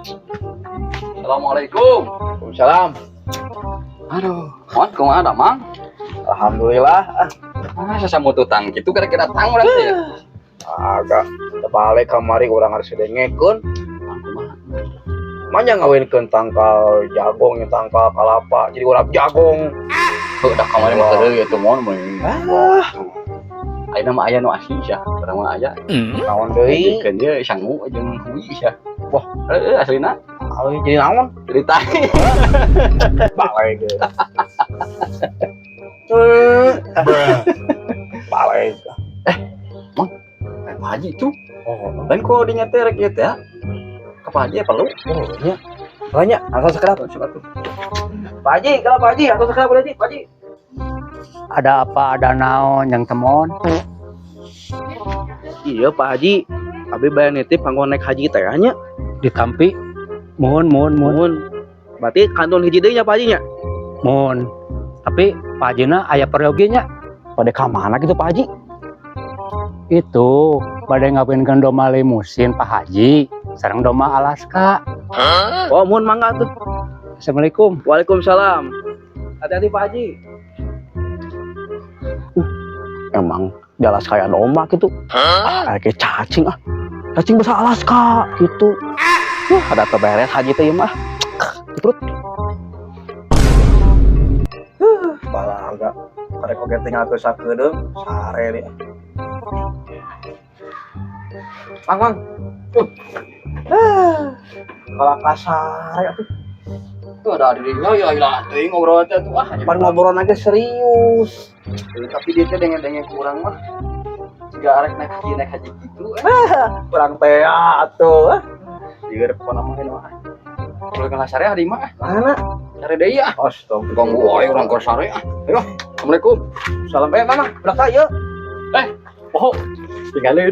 Assalamualaikum. Waalaikumsalam. Aduh, mon kumaha damang? Alhamdulillah. Ah, sasamututan kitu kira-kira tang urang teh ya. Agak terbalik kamari urang harus dengekeun. Mang kumaha? Manya ngawinkeun tangkal jagong jeung tangkal kalapa jadi urap jagong. Heuh, da kamari mah teu ieu mon mun. Ah, Ayeuna mah aya nu asli sia, urang mah aya. Naon deui? Jadikeun ieu sangu jeung hui sia. Wah. Heueuh aslina. Awi jadi naon? Jadi tai. Balik. Balik. Eh, Pak Haji itu. Oh, Lain kok dinya teh rek ieu teh ya. Ka Pak Haji ya perlu. oh nya. Banyak, langsung sekedap. Coba tuh. Pak Haji, kalau Pak Haji, langsung sekedap Pak Haji, Pak Haji. Ada apa ada naon yang temon? Iya Pak Haji, abi bayar nitip kanggo naik haji teh nya. Ditampi mohon mohon mohon. Muhun. Berarti kantun hiji deui nya Pak Haji nya. Mohon, tapi Pak Hajina aya peryogi nya. Pada ka mana gitu Pak Haji? Itu badai ngawinkeun domba limusin Pak Haji sareng domba Alaska. Oh, muhun mangga tuh. Assalamualaikum. Waalaikumsalam. Hati-hati Pak Haji. Emang di Alaska ya domba gitu. Ah, kayak cacing ah. Cacing besar Alaska gitu. Wah, ada keberes haji teh ieu mah. Terus. Balaga. Karek oge tinggal ke sakedeung, sare deh. Mang, mang. Ah, kalau kasare atuh. Tuh ada dirinya ya ilah teuing ngobrol teh tuh ah. Pan ngobrol aja serius. Eh, tapi dia teh denge-denge kurang mah. Jika arek naik haji gitu eh. Kurang teh atuh. Lieur pokona mah ini mah. Kalau ke sare hari mah Mana? sare deui ah. Astagfirullah. Ganggu wae urang ke sare ah. Ayo, Assalamualaikum. Salam eh mamang, berapa ya? Eh, oh, tinggalin.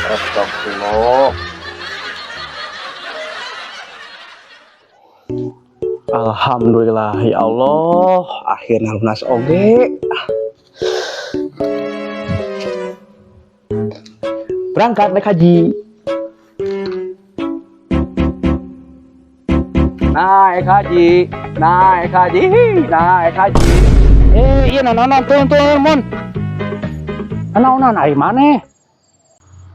Astagfirullah. Alhamdulillah ya Allah, akhirnya lunas oge. Berangkat naik haji. Naik haji, naik haji, naik haji. Eh, iya naon turun turun mon. Naon ari maneh?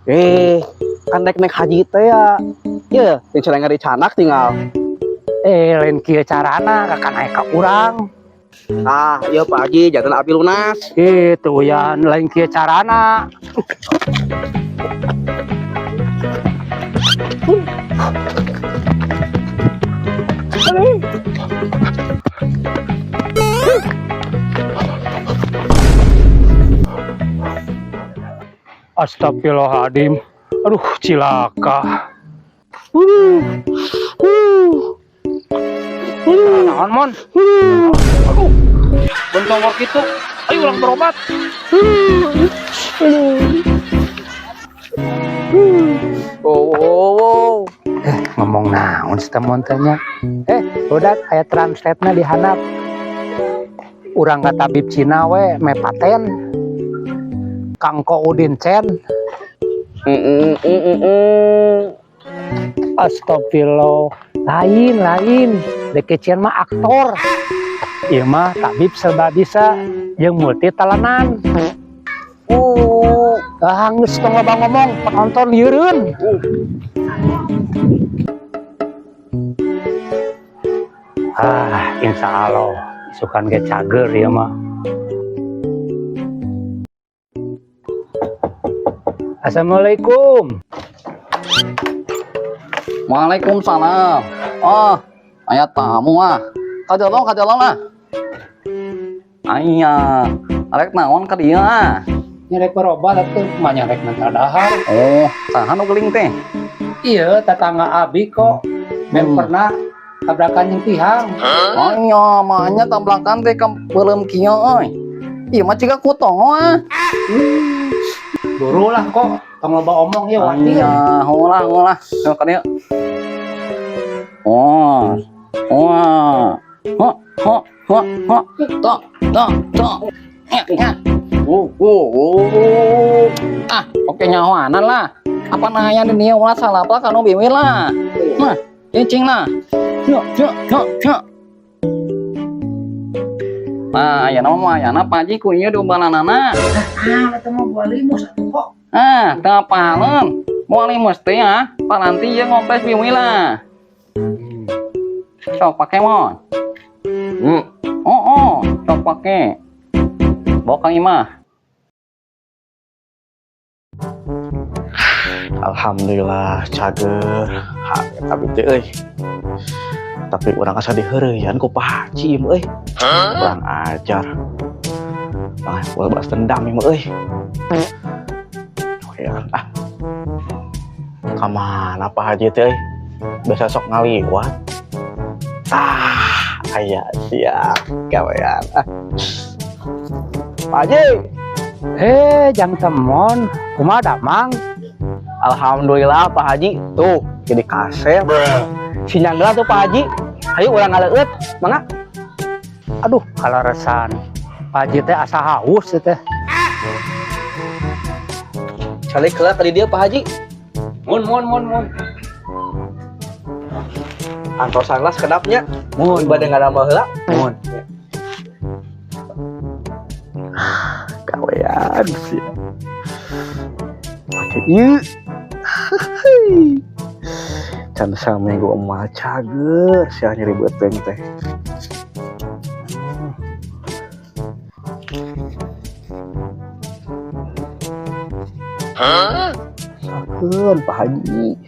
Eh, kan naik naik haji teh ya. Iya, yang celeng dicanak tinggal. Eh, lain kieu carana kakak naik ka urang. Ah, iya Pak Haji, jangan api lunas. Gitu ya, lain kieu carana. Astagfirullahaladzim. Aduh, cilaka. Naon, Mon? Aduh, bentongor gitu. Ayo ulang berobat. Oh, oh, oh. Ngomong naon si temon teh nya? Eh, udah aya translate-na di handap. Urang ka tabib Cina we mepaten. Kang Ko Udin Chen. Mm, mm, mm, mm, mm. Astagfirullah. Lain, lain. Deke Chen mah aktor. Ieu mah tabib serba bisa jeung multi talanan. Ah, geus tong loba ngomong, penonton lieureun. Ah, insya Allah, isukan ge cager ieu mah. Assalamualaikum. Waalaikumsalam. Oh, aya tamu ah. Kajalong, kajalong ah. Aya, arek naon ka dieu ah? Nyerek berobat atuh, mah nyerek minta dahar. Oh, saha nu geuling teh? Iya, tetangga abi kok. Mem pernah tabrakan jeung tihang. Oh iya, mahnya tabrakan teh ka beuleum kieu euy. Ieu mah ciga kutongo ah. Buru lah kok, tong loba omong ya watir. Iya, holah holah. Yo ka dieu. Oh. Wah. Ho ho ho ho. Tok tok tok. Ya, ya. Oh. Ah, oke nyawanan lah. Apa nanya di dia ulah salah apa kanu biwir lah. Nah. Cicing lah. Yo, yo, yo, yo. Nah, aya nama mah ayana Pak Haji ku ieu diubalanana. Ah, eta mah buah limus atuh kok. Ah, teu apaleun. Moal limus teh ah, paranti ieu ngompres biwila. Sok pake mon. Oh, sok pake. Bawa Kang Imah. Alhamdulillah cager. Ha, tapi teh euy. Tapi urang asa diheureuyan ku Pak Haji ieu mah euy. Kurang ajar. Ah, gua balas dendam ieu mah euy. Oke, ah. Kamana Pak Haji teh euy? Biasa sok ngaliwat. Ah, aya siap gawean. Ah. Pak Haji. Eh, jang temon, kumaha damang? Alhamdulillah Pak Haji, tuh jadi kasep. Sinyal tuh Pak Haji. Ayo urang ngaleueut, mangga. Aduh, kaleresan. Pak Haji teh asa haus teh. Calik heula ka dieu Pak Haji. Mun, mun, mun, mun. Antosan lah sekedapnya. Mun, Bade ngadamel heula. Mun. Gawean sih. Pake ieu. Can saminggu emak cager sia nyeri beuteung teh. Sakeun Pak Haji.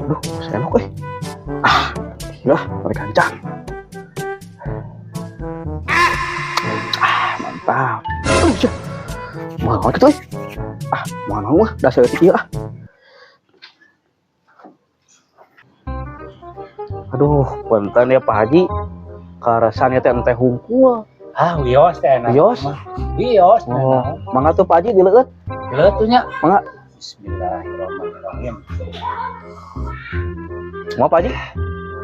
Aduh, senok euy. Ah, lah, balik kancang. Ah, mantap. Aduh, sia. Mahal gitu euy. Ah, mahal mah dasar ieu ah. Aduh, punten ya Pak Haji. Karasan teh ente hungkul. Ah, wios teh enak. Wios? Wios. Oh, mangga tuh Pak Haji dileueut. Dileueut tuh nya. Mangga. Bismillahirrahmanirrahim. Kumaha Pak Haji?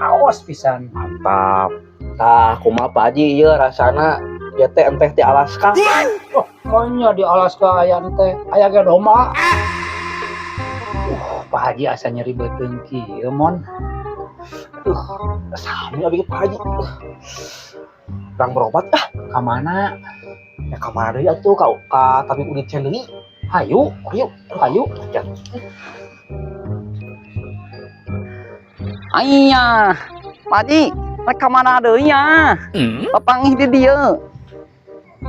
Aos pisan. Mantap. Tah, kumaha Pak Haji ieu rasana? Ieu teh enteh di Alaska. Oh, maunya di Alaska aya teh, aya ge domba. Pak Haji asa nyeri beuteung kieu mon. Aduh, sami abi Pak Haji. Urang berobat ah. Ka mana? Ya ka mana deui atuh ka tabib Udin Cendeli. Hayu, Ayo, hayu. Ya. Aya, Pak Haji, rek ka mana deui ya? Papanggih di dieu.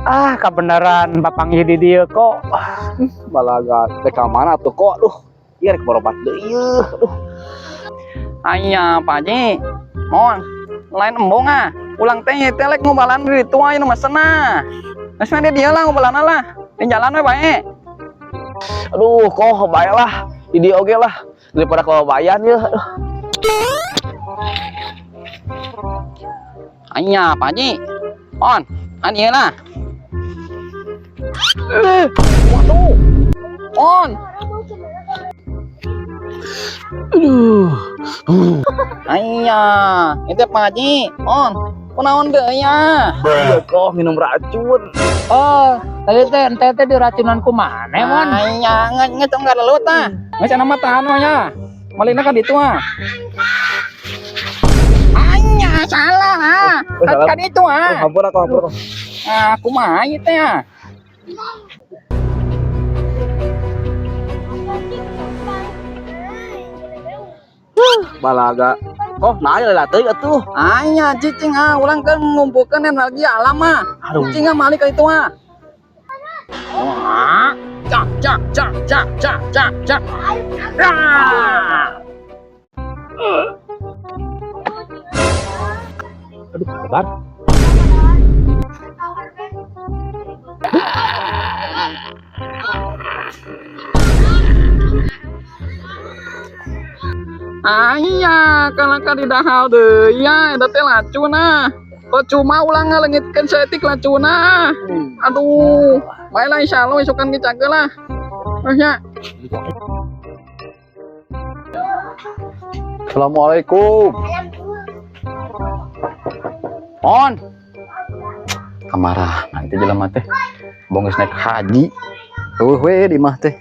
Ah, kebenaran papanggih di dieu kok. Balaga rek ka mana tuh kok? Aduh, ieu rek berobat deui ieu. Aduh. Aya, Pak Haji. Mon, lain embung ah. Ulang teh ieu teh lek ngobalan di ditu aya nu mesen ah. Geus mah di dieu lah ngobalanna lah. Di jalan we bae. Aduh, kok bae lah. Di dieu oge lah. Daripada kebayan ya. Aduh. Aya, Pak Haji. On, an ieu lah. Waduh. On. Aduh. Aya, itu Pak Haji. On. Kunaon deui ya? Iya, kok minum racun. Oh, tadi teh ente teh diracunan ku maneh, Mon? Aya, nge nge tong galelut ah. Geus cenah mah tahan we nya. Malina ka ditu ah. Aya, salah ah. Oh, salah. Kan itu ah. Oh, hampura kok, hampura kok. Ah, kumaha ieu teh ah? Balaga. Oh, nah ya lah teuing atuh. Aya, cicing ah, ulang kan ngumpulkeun energi alam ah. Aduh. Cicing ah malik ka itu ah. Wah, cak cak cak cak cak cak cak. Ah. Aduh, hebat. Aya, kalahka di dahal deui ya, eta teh lacun ah. Percuma ulang ngalengitkeun saeutik lacun ah. Aduh, bae lah insyaallah esokan ge cageur lah. Terus ya. Assalamualaikum. On. Kamarah, nanti jelema teh. Bongges naik haji. Eueuh we di mah teh.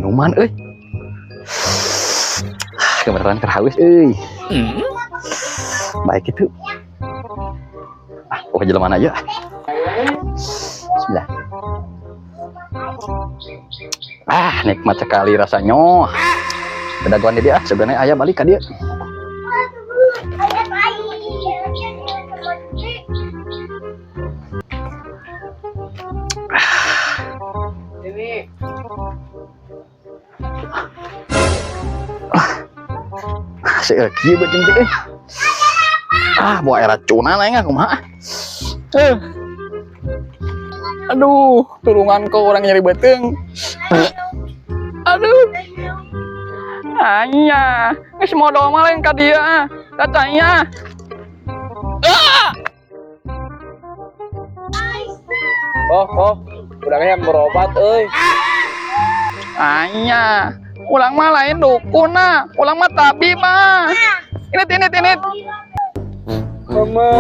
Minuman euy. Kebetulan keur haus euy. Baik itu. Ah, pokoknya jelema aja. Bismillah. Ah, nikmat sekali rasanya. Bedagoan dia ah, sebenarnya aya balik ka dia. Ah, si kieu beuteung teh euy. Ah, bawa era racunan aing ah kumaha. Eh. Aduh, tulungan kok orang nyeri beuteung. Aduh. Aya, geus modal mah lain ka dieu ah. Kacanya. Ah! Oh, urangnya yang berobat euy. Aya, urang mah lain dukun ah, urang mah tabib ah. Ini ini ini. Mama.